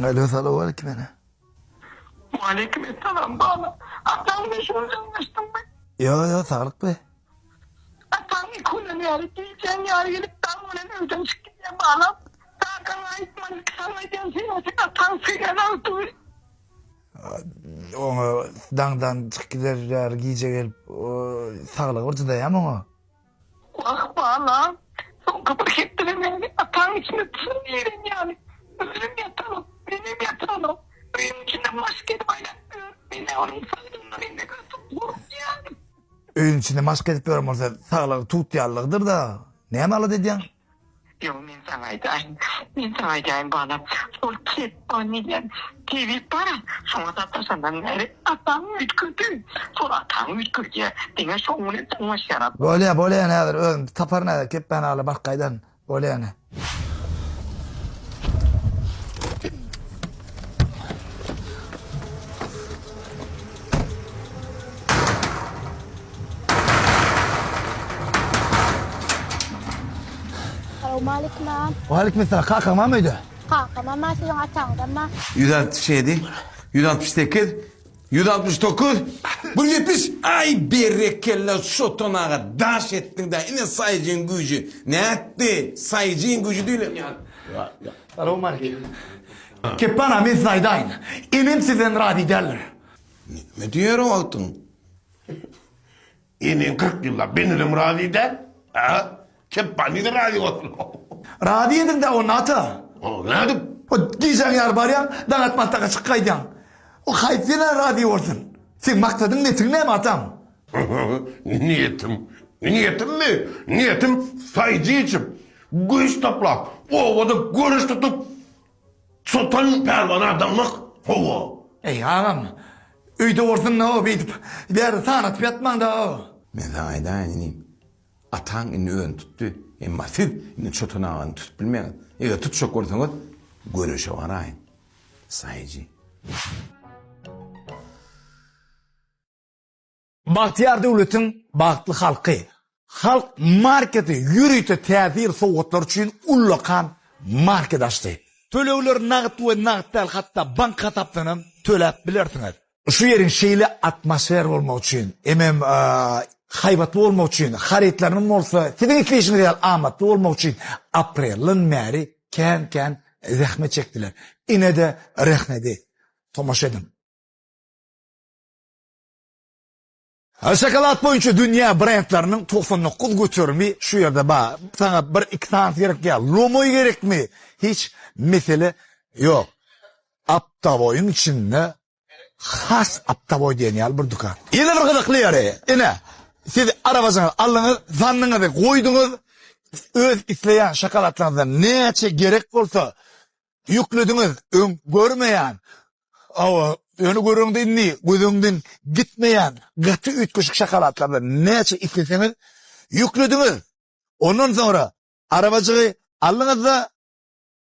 Alo salowmaleýkim ene. Waleýkim essalam bala. Ataň bilen şol jaňlaşdyňmy? Ýo ýo saglyk be. Ataň iki günden bäri gijäň ýary gelip daň bilen öýden çykyp gidýär balam. Kakaňa aýtman ilki saňa aýdýan sebäbi ataň söýýän agtygy. Oňa daňdan çykyp gider ýary gije gelip saglygy bir jydaýam oňa. Wah balam, soňky bir hepdeden bäri ataň içine çyn giren ýaly. Özem ýatanok, menem ýatyranok. Öýüň içinde maşk edip aýlanyp ýör. Men-ä onuň saglygyndan indi gaty gorkýan. Öýüň içinde maşk edip ýören bolsa saglygy tut ýalydyr-da. Näme alada edýäň? Ýok, men saňa aýdaýyn. Men saňa aýdaýyn, balam. Şol Kepban diýlen tebip bar-a, şoňa sataşandan bäri ataň üýtgedi. Şol ataň üýtgedýär. Diňe şoň bilen soňlaşýar. Bolýa, bolýa ene häzir özüm taparyn häzir Kepban agla baryp gaýdaryn. Bolýa ene. Salowmaleýkim agam. Waleýkim essalam. Kakaň barmy öýde? Kakamam bar, siziň ataňyzam bar. 167, 168, 169, 170. Aý berekella Çotan aga daş etdiň-dä ine saýjyň güýji. Nätdi? Saýjyň güýji diýlen ýaly. Salowmaleýkim. Kepban aga men size aýdaýyn. Enem sizden razy däldir. Näme diýer o wagtyň? Eneň 40 ýyllap bendenem razy däl. A? Kepban nirde razy bolsun? Razy ediň-dä onda ata. O nädip? O gijäň ýary barýaň, daň atmantaka çykyp gaýdýaň. O haýsy ene razy bolsun? Seň maksadyň, netiň näme atam? Niýetim? Niýetimmi? Niýetim saýjy içip, güýç toplap, obada göreş tutup, Çotan pälwana daňmak, hawa. Eý, agam, öýde bolsun-da, beýdip, bärde sanatyp ýatmaň-da. Men saňa aýdaýyn, inim, ataň indi özüni tutdy, emma siz indi Çotan agany tutup bilmeňiz. Eger tutjak bolsaňyz, göreşe baraýyň. Saýjy. Bagtyýar döwletiň bagtly halky Halk marketi ýörite täze ýyl sowgatlary üçin ullakan market açdy. Tölegleri nagt we nagt däl hatda bank hasapdan hem töläp bilersiňiz. Şu ýeriň şeýle atmosfer bolmagy üçin hemem haýbatly bolmagy üçin harytlarynyň bolsa siziň isleýşiňiz ýaly amatly bolmagy üçin aprelden bäri kän-kän zähmet çekdiler. Ine-de rehnedi. Tomaşa ediň. Şokolad boýunça dünýä brendleriniň 99 göterimi şu ýerde bar. Saňa bir iki sanysy gerek ýa lomaý gerekmi? Hiç mesele ýok. Aptaboýyň içinde has aptaboý diýen ýaly bir dükan. Ýene bir gyzykly ýeri, ine, siz arabajyňyzy aldyňyz, zandyňyzy goýduňyz, öz isleýän şokoladlaryňyzdan näçe gerek bolsa Ýüklediňiz öň görmeýän, hawa, ýöne göreňde indi göz öňünden gitmeýän gaty üýtgeşik şokoladlardan näçe isleseňiz ýüklediňiz. Ondan soňra arabajygy aldyňyz-da,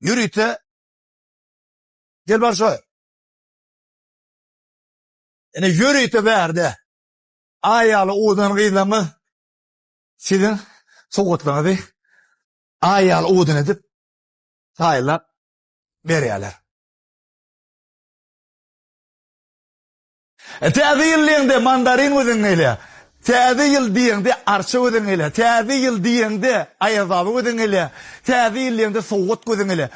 ýörite Gel bar şoý. Ine ýörite bärde aý ýaly owadan gyzlarymyz siziň sowgatlaryňyzy aý ýaly owadan edip taýynlap berýärler. E, täze ýyl diýeňde mandarin gözüňe gelýär. Täze ýyl diýeňde arça gözüňe gelýär. Täze ýyl diýeňde Aýazbaba gözüňe gelýär. Täze ýyl diýeňde sowgat gözüňe gelýär.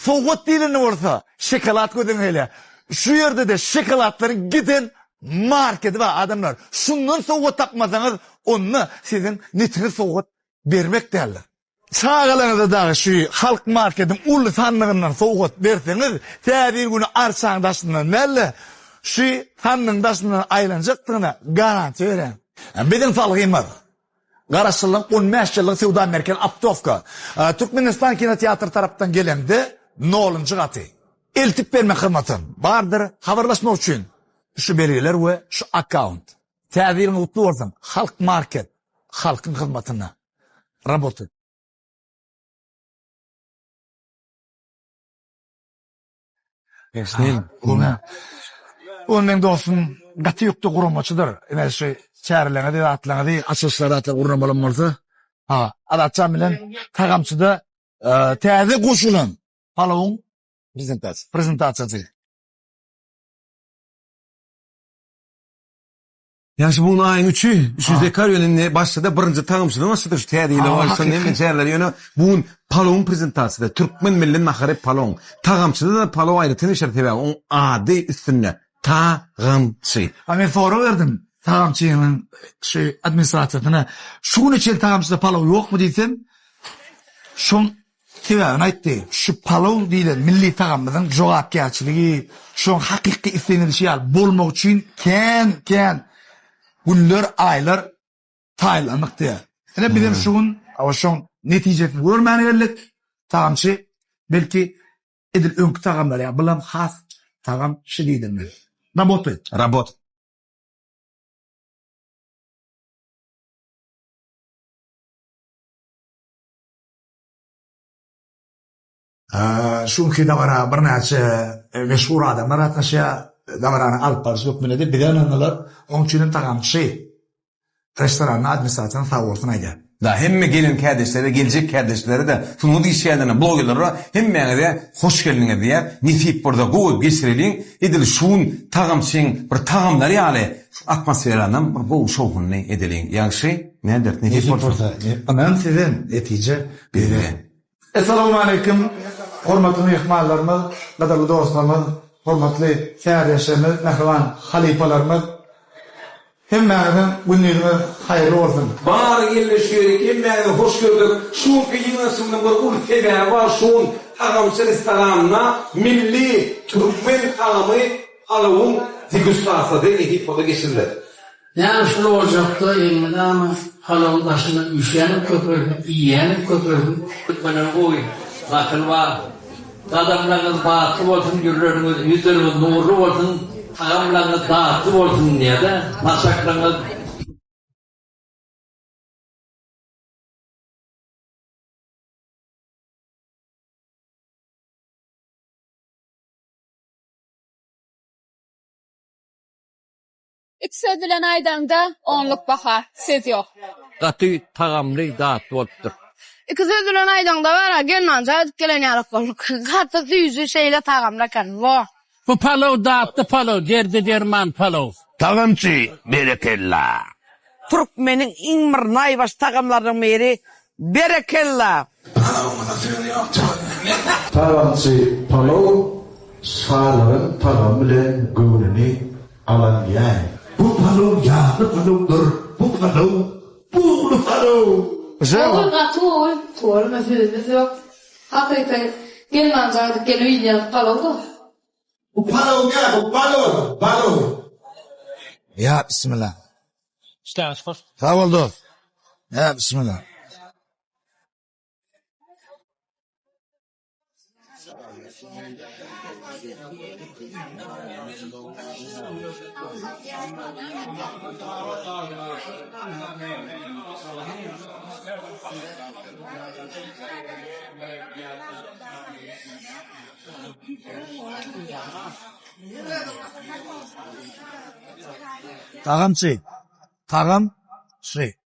Sowgat diýlende bolsa şokolad gözüňe gelýär. Şu ýerde-de şokoladlaryň giden marketi bar adamlar. Şundan sowgat tapmasaňyz, onda siziň netiňiz sowgat bermek däldir. Çagalaryňyza dagy şu Halk marketiň uly sandygyndan sowgat berseňiz, Täze ýyl güni arçaň daşyndan däl-de, şu sandygyň daşyndan aýlanjakdygyna garantiýa berýän. Biziň salgymyz, Garaşsyzlygyň 15 ýyllyk söwda merkezi Optowka, Türkmenistan kinoteatry tarapdan geleňde nolunjy gaty. Eltip bermek hyzmatam bardyr, habarlaşmak üçin şu belgiler we şu akkaunt. Täze ýylyňyz gutly bolsun! Halk market halkyň hyzmatynda. Raboty. O meň dostum gaty ýükde guramaçydyr. Ine şu çäreleriňizi, zatlaryňyzy, açylyşlar zatlar gurnamalam bolsa. Ha, Azatjan bilen tagamçyda e, täze goşulan palawyň. Prezentasiýa. Prezentasiýasy. Ýagşy bu gün aýyň üçi, üçünji dekabr ýöne indi başlady birinji tagamçydan başlady şu täze ýyla başlan hemme çäreler ýöne bu gün palowyň prezentasiýasy türkmen milli nahary palow tagamçyda-da palow aýratyn bişer sebäbi oň ady üstünde tagamçy. A men sorag berdim tagamçynyň şu administrasiýasyna şu güne çenli tagamçyda palow ýokmy diýsem şoň Sebäbini aýtdy. Şu palaw diýlen milli tagamymyzyň jogapkärçiligi, şoň hakyky islenilişi ýaly bolmagy üçin kän-kän günler, aýlar taýynlandyk diýýär. Ine bizem şu gün şoň netijesini görmäne geldik. Tagamçy belki edil öňki tagamlar ýaly, bulam has tagam şi diýdim men. Rabotaýt. Rabot. Şu günki dabara birnäçe meşhur adamlar gatnaşýar. Dabarany alyp baryjy hökmünde-de bize ynandylar. Onuň üçin hem tagamçy restoranyna administrasiýanyň sag bolsun aýdýar. Da hemme gelen kärdeşlere, geljek kärdeşlere-de, sungat işgärlerine, blogerlere hemmäňize hoş geldiňiz diýýär. Nesip bolsa gowy geçireliň. Edil şu gün tagamçyň bir tagamlary ýaly şu atmosferanam bir gowy şowhunly edeliň. Ýagşy, näderis nesip bolsa. Ynam sizden, netije bizden. Essalawmaleýkim, hormatly myhmanlarymyz, gadyrly dostlarymyz, hormatly kärdeşlerimiz, mähriban halypalarymyz! Hemmäňiziň gündiziňiz haýyrly bolsun! Bary elleşýerik hemmäňizi hoş gördük. Şu günki ýygnanyşygymyzyň bir uly sebäbi bar şu gün Tagamçy restoranynda milli türkmen tagamy palawyň degustasiýasy nesip bolsa geçiriler. Näme şul boljakda elmydama palawyň daşynda üýşýänem köpelsin, iýýänem köpelsin. Türkmenler gowy nakyl bar. Gadamlaryňyz batly bolsun, ýürleriňiz, ýüzleriňiz nurly bolsun, tagamlaryňyz datly bolsun diýýär-de, saçaklaryňyz. Iki söz bilen aýdaňda onluk baha, söz ýok. Gaty tagamly datly bolupdyr. Iki söz bilen aýdaňda bara gelnanja edip gelen ýalak bolduk. Gaty süýji şeýle tagamly eken. Wah. Bu palow datly palow derde derman palow. Tagamçy berekella. Türkmeniň iň bir naýbaşy tagamlarynyň biri Berekella! Palawymyza söz ýok tüweleme. Tagamçy palow şalaryň tagamy bilen göwnüni alan ýaý. Bu palow ýagly palowdyr bu palow bugly palow. Gowy gaty gowy tüweleme sözümiz ýok hakyky gelnanja gidip gelip iýilýän palowda. Bu palow däl bu balow balow. Ýa bismillah. Işdäňiz hoş. Sag bol dost. Ýa bismillah. Tagamçy. Tagam çy.